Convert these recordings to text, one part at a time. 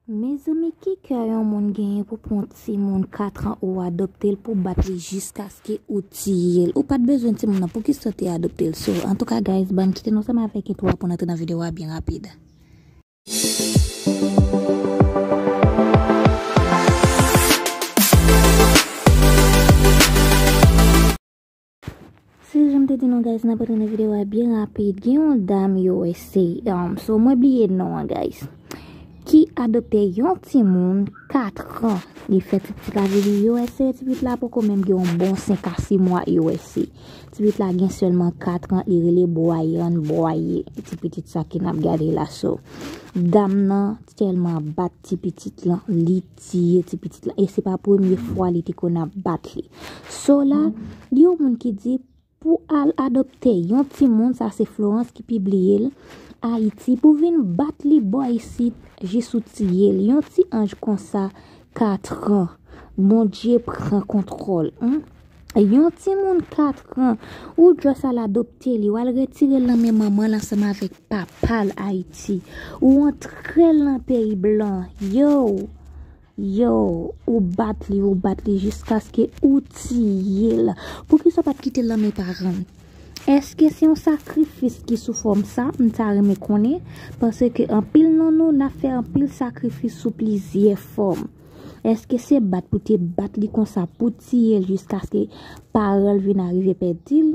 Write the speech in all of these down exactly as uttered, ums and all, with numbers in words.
Mezanmi, ki kè yon moun genyen pou pran yon timoun kat an ou adopte l pou bat li jiskaske ou tiye l? Ou pa t bezwen timoun nan, poukisa w te adopte l? So, antouka, guys, ban m kite nou ansanm avèk entwo a pou n antre nan videyo a byen rapid. Se jan m te di nou, guys, n ap antre nan videyo a byen rapid. Gen yon dam U S A, um, so mwen bliye non an, guys, ki adopte yon timoun kat an. Li fè ti pitit la viv U S A, ti pitit la poko menm gen yon bon senk a sis mwa U S A. Ti pitit la gen sèlman kat an, li rele Brian Boyer. Ti pitit sa ke n ap gade la, so dam nan tèlman bat ti pitit lan, li tiye ti pitit lan. E se pa premye fwa li te konn ap bat li. So la, gen yon moun ki di pou al adopte yon timoun, sa se Florence ki pibliye l, Ayiti, pou vin bat li bò isit, jis ou tiye l. Yon ti anj konsa, kat an. Bondye pran kontwòl, hmm? Yon timoun kat an, ou just al adopte li, w al retire l nan men manman l ansanm avèk papa l Ayiti. Ou antre l nan peyi blan. Yo, yo, ou bat li, ou bat li jiskaske ou tiye l. Poukisa w pa t kite l nan men paran l? Èske se yon sakrifis ki sou fòm sa? M ta renmen konnen, paske anpil nan nou, n ap fè anpil sakrifis sou plizyè fòm. Èske se bat pou te bat li konsa, pou tiye l jiskaske paran l vin arive pèdi l?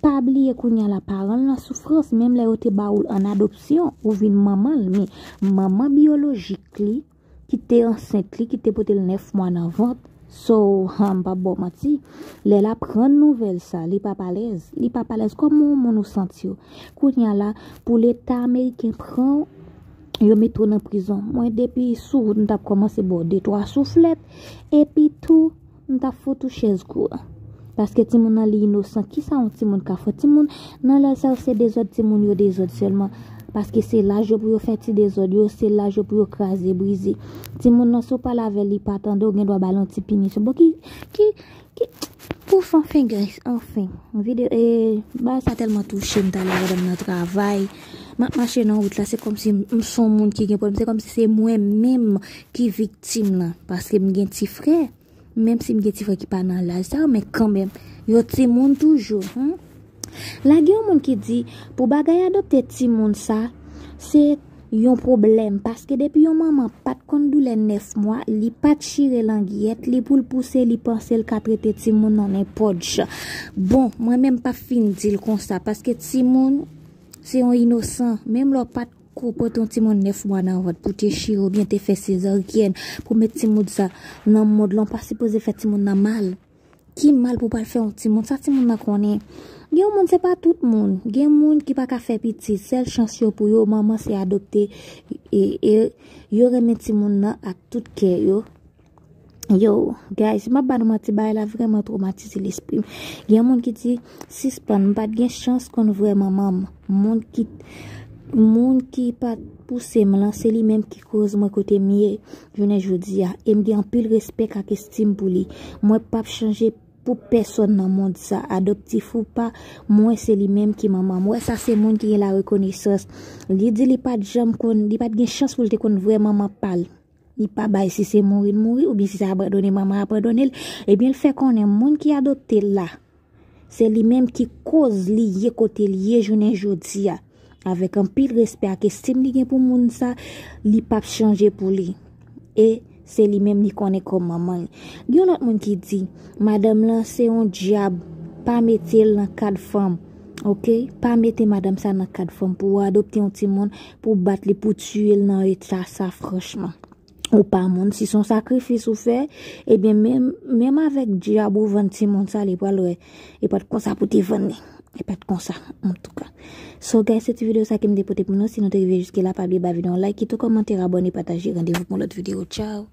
Pa bliye kounye a la, paran l nan soufrans, menm lè yo te ba ou l an adopsyon, ou vin manman l, men manman biyolojik li, ki te ansent li, ki te pote l nèf mwa nan vant. So, ha, m p ap ba w manti, lè l aprann nouvèl sa, li p ap alèz. Li p ap alèz. Kòman yon moun ou santi w? Kounye a la, pou Leta ameriken pran w, yo mete w nan prizon. Mwen, depi sou wout, m t ap kòmanse ba w de twa souflèt, epi tou, m t ap fout ou chèz kouran. Paske timoun nan li inosan. Kisa yon timoun ka fè? Timoun nan laj sa yo se dezòd, timoun yo dezòd sèlman. Paske se laj yo pou yo fè ti dezòd yo, se laj yo pou yo kraze, brize. Timoun nan, si w pale avè l, li pa tande, ou gen dwa ba l yon ti pinisyon. Bon, ki, ki, ki, pouf, anfen, guys, anfen. Videyo, e, bagay sa tèlman touche m talè, madanm nan travay. M ap mache nan wout la, se kòmsi m, m se yon moun ki gen pwoblèm. Se kòmsi se mwen menm ki viktim nan. Paske m gen ti frè. Menm si m gen ti frè ki pa nan laj sa yo, men kanmenm, yo timoun toujou, hmm? La gen yon moun ki di, pou bagay adopte timoun sa, se yon pwoblèm, paske depi yon manman pa t konn doulè nèf mwa, li pa t chire langyèt li pou l pouse, li panse l ka trete timoun nan nenpòt jan. Bon, mwen menm m p ap fin di l konsa, paske timoun, se yon inosan, menm lè w pa t Kou pote yon timoun nèf mwa nan vant pou te chire oubyen te fè sezaryèn pou met timoun sa nan mond lan, ou pa sipoze fè timoun nan mal. Ki mal pou pral fè yon timoun? Sa timoun nan konnen? Gen yon moun, se pa tout moun. Gen moun ki pa ka fè pitit. Sèl chans yo pou yo, manman se adopte. E, e yo renmen timoun nan ak tout kè yo. Yo, guys, m ap ba nou manti, bagay la vrèman twomatize lespri m. Gen moun ki di, sispann, m pa t gen chans konn vrè manman m. Moun ki, moun ki pa t pouse m lan, se li menm ki koz mwen kote m ye jounen jodi a. E m gen anpil respè ak estim pou li. Mwen p ap chanje pou pèsonn nan mond sa, adoptif ou pa, mwen se li menm ki manman m. Ou wè sa se moun ki gen la rekonesans. Li di li pa t janm konn, li pa t gen chans pou l te konn vrè manman pa l. Li pa bay si se mouri l mouri, oubyen si se abandone manman abandone l. Ebyen, l fè konnen moun ki adopte l la, se li menm ki koz li ye kote l ye jounen jodi a. Avèk anpil respè ak estim li gen pou moun sa, li p ap chanje pou li. E se li menm li konnen kòm manman l. Gen yon lòt moun ki di, madanm lan se yon dyab, pa mete l nan kad fanm. Oke? Pa mete madanm sa nan kad fanm pou w adopte yon timoun, pou w bat li, pou w tiye l nan eta sa, franchman. Ou pa moun, si se yon sakrifis ou fè, ebyen, menm, menm avèk dyab ou vann timoun sa, li pral wè. E pa t konsa pou te vann li. E pa t konsa, antouka. So, guys, se ti videyo sa ke m te pote pou nou. Si nou te rive jiske la, pa bliye ba videyo an like, kite yon kòmantè, abòne, pataje. Randevou pou yon lòt videyo. Tchao!